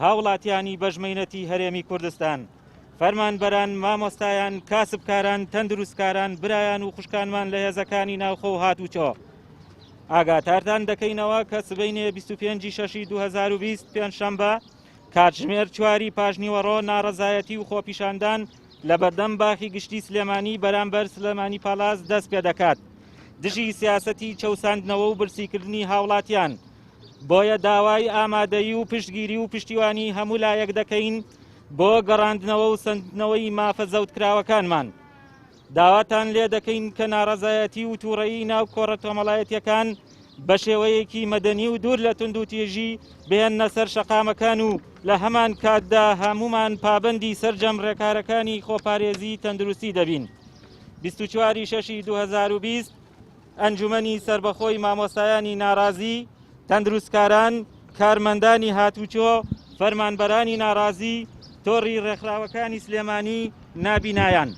هاوڵاتیانی بەژمەینەتی هەرێمی کوردستان، فەرمانبەران، مامۆستایان، کاسبکاران، تەندروستکاران، برایان و خوشکانمان لە هێزەکانی ناوخۆ و هاتوچۆ، ئاگاتارتان دەکەینەوە کە سبەینێ 25 شەشی 2020 پێنجشەمبە کاتژمێر چواری پاشنیوەڕۆ ناڕەزایەتی و خۆپیشاندان لە بەردەم باخی گشتی سلێمانی بەرامبەر سلێمانی پالاس دەست پێ دەکات دژی سیاسەتی چەوساندنەوە و برسیکردنی هاوڵاتیان. بۆیە داوای ئامادەیی و پشتگیری و پشتیوانی هەموو لایەک دەکەین بۆ گەڕاندنەوە و سەندنەوەی مافە زەوتکراوەکانمان. داواتان لێ دەکەین کە ناڕەزایەتی و تووڕەیی ناو کۆڕە کۆمەڵایەتیەکان بە شێوەیەکی مەدەنی و دوور لە توندوتیژی بهێننە سەر شەقامەکان و لە هەمان کاتدا هەمومان پابەندی سەرجەم ڕێکارەکانی خۆپارێزی تەندروستی دەبین. 24 شەشی 2020 ئەنجومەنی سەربەخۆی مامۆستایانی ناڕازی، تەندروستکاران، کارمەندانی هاتوچۆ، فەرمانبەرانی ناڕازی، تۆڕی ڕێکخراوەکانی سلێمانی، نابینایان.